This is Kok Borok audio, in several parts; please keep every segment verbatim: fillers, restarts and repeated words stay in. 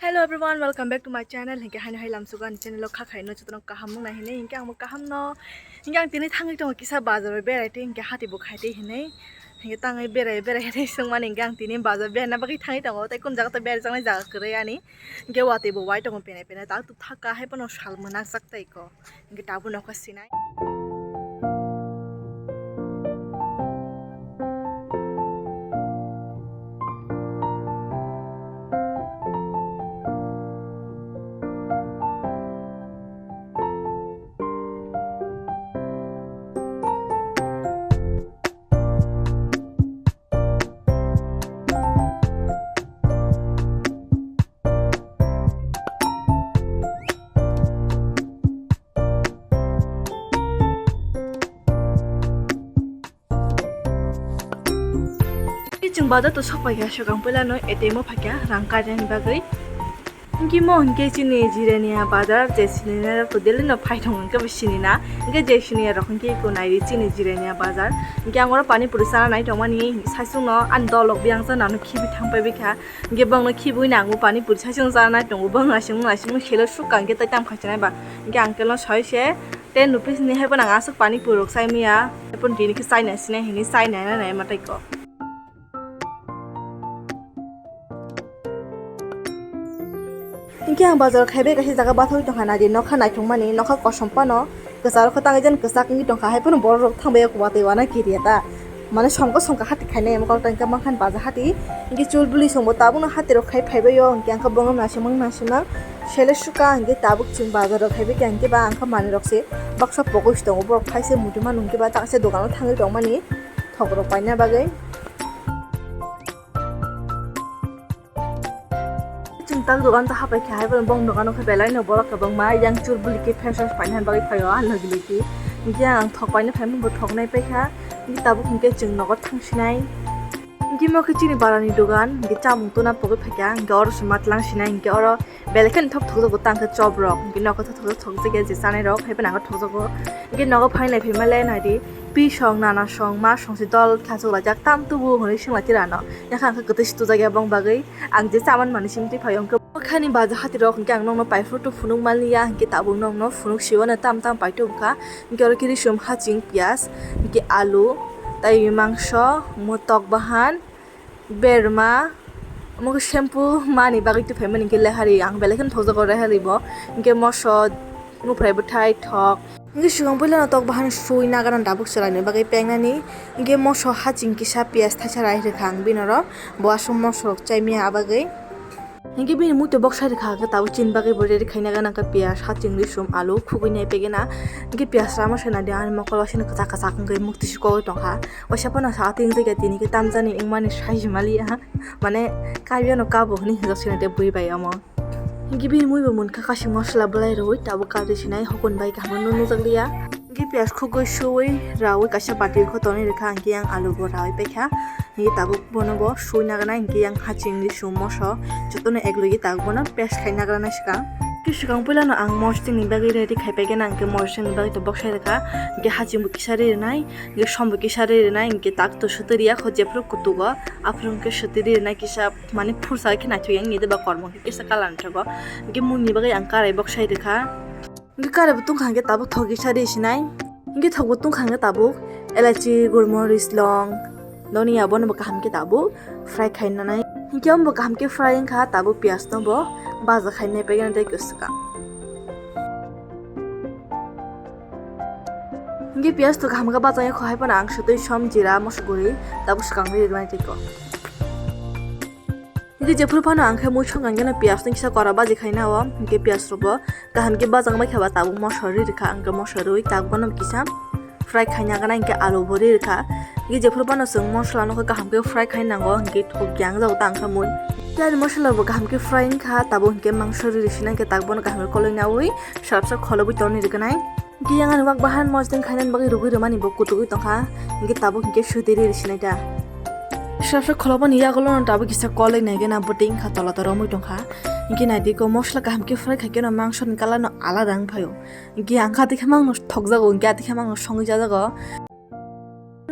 Hello everyone, welcome back to my channel. Hinkhe haino hai lamsugo ani channel o kha khaino jotono kaham nung nai hinwi. Hinkhe ang bo kaham no. Hinkhe ang tini thangwi tongo kisa bazar bai berai tei hinkhe hati bo khai tei hinwi. Hinkhe tangwi berai berai hinwi swngmani hinkhe ang tini bazar berai na bagwi thangwi tongo tei kun jaga to berai jaknai jaga kwrwi ani. Hinkhe watwi bo wai tongo penai penai tak tuk thaka hai phano sal mwnakjak tei ko. Hinkhe tabuk nokha sinai. Chwng bazar to sok paikha, swkang puila no A T M o phaikha rang kainani bagwi. Hinkhe mo hinkhe chini Jirania bazar je sinina rok to daily no phai tongo hinkhe bo sinina. Hinkhe je siniya rok hinkhe eko naidi chini Jirania bazar. Hinkhe ang oro pani puri chana nai tongmani saichung no ani dol rok biyang cha nano khibi thang pai bikha. Hinkhe bongno khibui nango pani puri saichung chana nai tongo bong naising naising selo sukha hinkhe tai tam khaichinai ba. Hinkhe uncle no sai se ten rupees ni hai phano ang aswk pani puri rok chai maya. Hai phano tini khe chai nai sinai hinwi chai nai nai ma tei ko. Hinkhe ang bazar khaibai kaisa jaga bathogwi tongkha naidi nokha naithokmani nokha kosom phano kwcharo khe tangwi jan kwchak wngwi tongkha hai phano borok rok thangbai watwi wana kiriya ta mane songkha songkha hati khainai amo kok tangkhe mankhan bazar hati hinkhe chul bwlwi songbo tabukno hati rok khai phaibaio hinkhe angkhe bongno naisingmang naisingmang sele suka hinkhe tabuk chwng bazar rok khaibai kha hinkhe ba angkhe manwi rok se baksa pokoi se tongo borok thaise muchungmano hinkhe ba taksa dogano thangwi tongmani thok rok paina bagwi. Chwng tak dogan ta hapai kha hai borok bong dogan khe belai no borok kwbangma yang chul bwlwi khe face wash paina bagwi phaio ah logi logi. Hinkhe ang thok paina phaimani bo thok nai paikha. Hinkhe tabuk hinkhe chwng nogo thangsinai. Hinkhe mo khe chini barani dogan hinkhe chamung tuna pogwi phaikha hinkhe oro se matlang sinai hinkhe oro belai kheno thok thok jago tang khe chop rok hinkhe nokho thok thok thok jakya je chanai rok hai phano ang thok jago. Hinkhe nogo phainai phaima le naidi. Pi song, nana song, ma song se dol khachuk laijak tam tubu hwnwi swng lai tira no. Yakha ang khe kwtwi se tujakya bong bagwi. Ang je chaman mani simi twi phaio hwnkhe. Khani baja hati rok hwnkhe ang nokno paiphuto phunuk maliya hwnkhe tabuk nokno phunuk siwano tam tam paito wngkha. Hwnkhe oro khe risum haching piyas, hwnkhe alu, tai mangso, motok bahan, berma, omo khe shampoo mani bagwi twi phaimani hwnkhe lehari ang belai kheno thokjago lehari bo. Hwnkhe moso, muphrai bwthai, thok. Hwnkhe swkang puilano tok bahan sui nagana tabuk chwraini bagwi pengnani. Hwnkhe moso haching kisa piyas thaisa rai rwkha ang bini oro. Bo aswk moso rok chai maya abagwi. Hwnkhe bini muitu bok sai rwkha hwnkhe tabuk chini bagwi bo ready khaina gana khe piyas haching risum alu khugui nai pegena. Hwnkhe piyas rama sena de ani mokol wasini kwchak kwchak wngwi mukti se kogwi tongkha. Waisa phano sa atwng tini khe tamjani wngmani sai maliya. Mane karwi ano kabo hwnwi hwnjak sina de bui bai omo. Hinkhe bini mui bo munkha kasing mosola bwlai rwui tabuk karwi sinai hokon bai kaham no nujak liya. Hinkhe piyas khugui suui raui kaisa bati kho tonwi rwkha hinkhe yang alu bo raui paikha. Hinkhe tabuk bono bo sui nagana hinkhe yang haching risum moso jotono ek logi tabuk bono paste khai nagana swkang. Hinkhe swkang puilano ang mosding ni bagwi ready khai paigana hinkhe mosding ni bagwi to bok sai rwkha hinkhe haching bo kisa ri rwnai. Hinkhe som bo kisa ri rwnai, hinkhe tak to sotwi riya kho, jephuru kutugo, aphuru hinkhe sotwi ri rwnai kisa, mane phursa khe naithok yang, nini ba kormo khe kisa colour naithogo. Hinkhe mui ni bagwi ang karai bok sai rwkha. Hinkhe karai bo tungkha hinkhe tabuk thok kisa ri sinai. Hinkhe thok bo tungkha hinkhe tabuk elaichi, gulmoris, long, noni abono bo kaham khe tabuk fry khainanai. Hinkhe omo bo kaham khe fry wngkha, tabuk piyas no bo baja khainai pegena tei kwswkang. Hinkhe piyas to kaham khe bachai kho hai phano ang sotwi som jira moso guri tabuk swkang ri rwnai tei kho. Hinkhe jephuru phano ang khe mui songkang geno piyas no kisa kora baji khaina o hinkhe piyas rok bo kaham khe bajang bai kha ba tabuk moso ri rwkha ang khe moso rwi tabuk bono kisa fry khaina gana hinkhe alu bo ri rwkha. Hinkhe jephuru phano chwng mosola no khe kaham khe fry khai nango hinkhe thok yang jago ta ang khe mui. Tei ani mosola bo kaham khe fry wngkha tabuk hinkhe mangso ri rwsina hinkhe tabuk bono kaham khe koloi naui. Sarapsa kholobwi tongni rwgwnai. Hinkhe yang ani wak bahan mosdeng khainani bagwi rwgwi rwmani bo kutugwi tongkha. Hinkhe tabuk hinkhe sudi ri rwsinai ta. Sarapsa kholobani yagulono tabuk kisa koloi naigena bwtwi wngkha tola tola romwi tongkha. Hinkhe naidi ko mosla kaham khe fry khaikhe no mangso ni colour no alada wngphaio. Hinkhe ang kha tikhe mangno thokjago hinkhe atikhe mangno songwi jajago.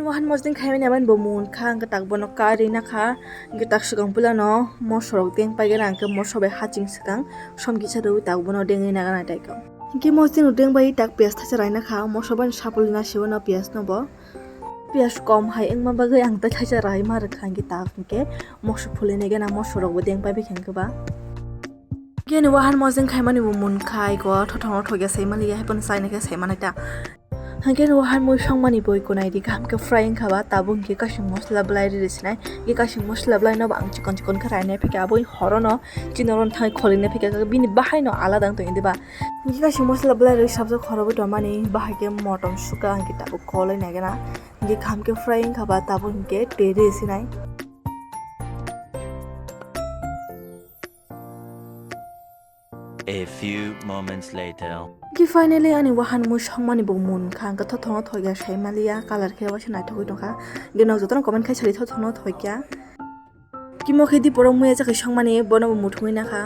Wahan mosdeng khaimani abani bo munkha, hwnkhe tak bono karwi nakha, hwnkhe tak swkang puilano mosorok deng paigana, hwnkhe moso bai haching swkang som kisa rwi tak bono dengwi nagana taikha. Hwnkhe mosdeng deng bai tak piyas thaisa raina kha, moso bai sapulwi na siwano piyas no bo. Piyas kom hai wngma bagwi ang tei thaisa rai ma rwkha, hwnkhe tak hwnkhe moso phulwi nai gana mosorokbo deng pai baikha hwnkhe ba. Hwnkhe ani wahan mosdeng khaimani bo munkha, ego thothongno thokya saimaliya, haiphano chainai khe saimanai ta. Hwnkhe ani wahan mui songmani bo ego naidi kaham khe fry wngkha ba, tabuk hwnkhe kasing mosla bwlai riri sinai, hwnkhe kasing mosla bwlai no bo ang chikon chikon khe rainai phikha, abo horono chini oro thangwi kholi nai phikha, bini bahaino alada wng tong diba. Hwnkhe kasing mosla bwlai rwi sabjak khorogwi tongmani, bahai khe motom suka hwnkhe tabuk kholwi nai gana. Hwnkhe kaham khe fry wngkha ba tabuk hwnkhe twi rwi sinai. A few moments later. Hwnkhe finally ani wahan mui songmani bo munkha, hwnkhe thothongno thokya saimaliya, colour khe waisa naithogwi tongkha. Hwnkhe nok jotono comment khai sadi thothongno thokya. Kimo khe diporok muya chakhai songmani bono bo muthungwi nakha.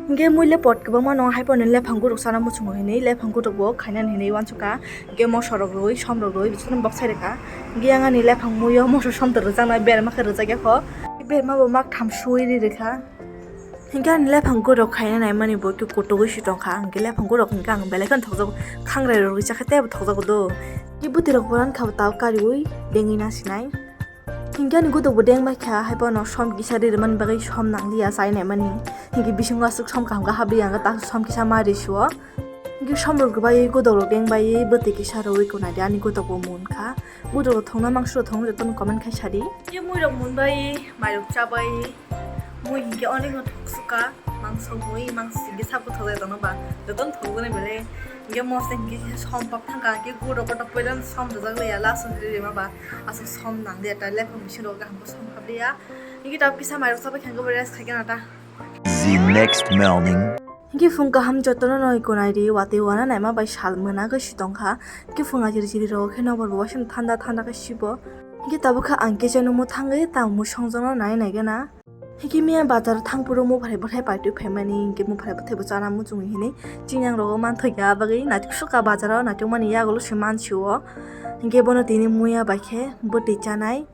Hwnkhe mui le pot kwbangma no, haiphano lephang guruk chana muchungo hinwi lephang guruk bo khainani hinwi uansukha. Hwnkhe mosorok rwi, somrok rwi, biskang boksai rwkha. Hwnkhe yang ani lephang muio moso somtwrwk rwjaknai berma khe rwjakya kho. Berma bo mak tham suwi ri rwkha. Hwnkhe ani lephang guruk khaina naimani bo khe kutugwi se tongkha. Hwnkhe lephang guruk hwnkhe ang belai kheno thokjago. Khangrai rok rwchakhe teibo thokjago do. Hwnkhe bwtwi rok bo rankha bo tabuk kariui dengwi nasinai. Hwnkhe ani gudukbo deng baikha, haiphano som kisa ri rwmani bagwi som nangliya chainaimani. Hwnkhe bisingo aswk som kaham khe habliya, hwnkhe ta som kisa ma ri suo. Hwnkhe somrok rwbaiwi, gudokrok deng baiwi, bwtwi kisa rwui kunadi ani gudokbo munkha. Gudokrok thongna mangso thong jotono comment khai sadi. Hwnkhe muirok munbai, mairok chabai, mui hwnkhe onekno thoksuka, mangso mui, mangso hwnkhe sabo thokjak tongno ba, jotono thokjaknai belai. Hwnkhe mosdeng hwnkhe som pap thangkha, hwnkhe gudok kotor poilano som rwjak liya, last hwnkhe rima ba, aswk som nang liya, ta lephang bisingrok kaham khe som hap liya. Hwnkhe ta kisa mairok chabai khe hwnkhe bo rest khai khe na ta. The next morning. Hwnkhe phung kaham jotono noi kunai ri, watwi wana naima bai sal mwnagwi si tongkha. Hwnkhe phung ajiri jiri rogo khe nokbar bo waisano thanda thanda khe sibo. Hwnkhe tabuk khe ang kisa numo thangwi tamo songjakno nai nai gana. Hwnkhe miya bazar thangphuru mupharai bwthai paitwi phaimani, hwnkhe mupharai bwthai bo chana muchungwi hinwi chini ang rogo manthokya bagwi naithok sukha bazaro naithokmani yagulo se mansio. Hwnkhe bono tini muya bai khe bwtwi chanai.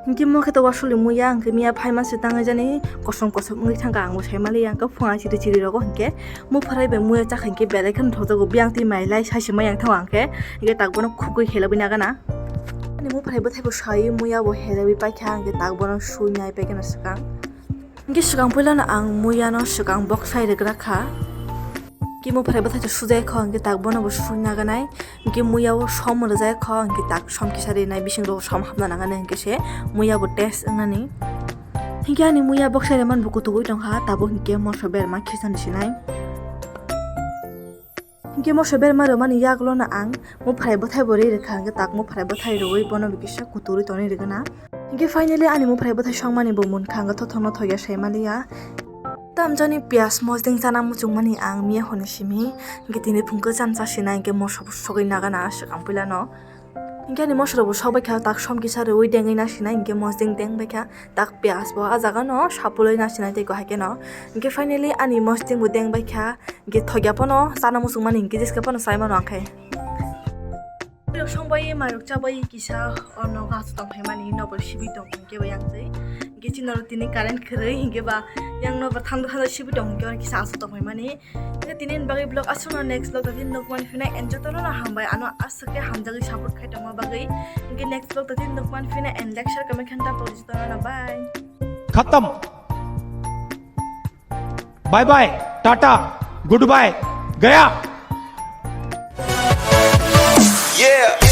Hwnkhe mo khe to wasuli muya, hwnkhe miya phaima se tangwi jani kosom kosom wngwi thangkha, ang bo saimaliya, hwnkhe phunga chiri chiri rogo hwnkhe mupharai bai muya chakha hwnkhe belai kheno thokjago, biyang twi mailai saisi maya wngthango ang khe, hwnkhe tak bono khukui helogwi nagana. Ani mupharai bwthai bo sawi muya bo helogwi paikha, hwnkhe tak bono sui nai paikha swkang. Hwnkhe swkang puilano ang muyano swkang boksai rwgra kha. Hwnkhe mupharai bwthai to sujai kho, hwnkhe tak bono bo sui naganai. Hwnkhe muya o som rwjak kho, hwnkhe tak som kisa rinai, bising rok som hapna nangani, hwnkhe se muya bo test wngnani. Hwnkhe ani muya boksai rwmani bo kutugwi tongkha, tabuk hwnkhe moso berma khichani sinai. Hwnkhe moso berma rwmani yagulono ang mupharai bwthai bo ri rwkha, hwnkhe tak mupharai bwthai rwui bono bo kisa kutugwi tonwi rwgwna. Hwnkhe finally ani mupharai bwthai songmani bo munkha, hwnkhe thothongno thokya saimaliya. Tamjani piyas mosdeng chana muchungmani ang miya hwnwi simi, hwnkhe tini phungkhe cham chasinai, hwnkhe moso bo sogwi nagana swkang puilano. Hwnkhe ani mosorok bo sok baikha, tak som kisa rwui dengwi nasinai, hwnkhe mosdeng deng baikha, tak piyas bo ah jagano sapulwi nasinai tei ko haikheno. Hwnkhe finally ani mosdeng bo deng baikha, hwnkhe thokya phano chana muchungmani, hwnkhe jeske phano chaimano ang khe. Mairok songbai, mairok chabai kisa ono gas tong phaimani, nobo sibi tong hwnkhe bai ang tei. Hwnkhe chini oro tini current kwrwi, hwnkhe ba yang nobo thangdo thangdo sibi tong hwnkhe oro kisa aswk tong phaimani. Hwnkhe tini ni bagwi vlog aswkno, next vlog tini nukman phina and jotono no hambai, ano aswk khe hamjagwi support khai tongma bagwi. Hwnkhe next vlog tini nukman phina and like, share, comment khan ta pori jotono no bye. खत्म। Bye bye, tata, goodbye, गया। Yeah.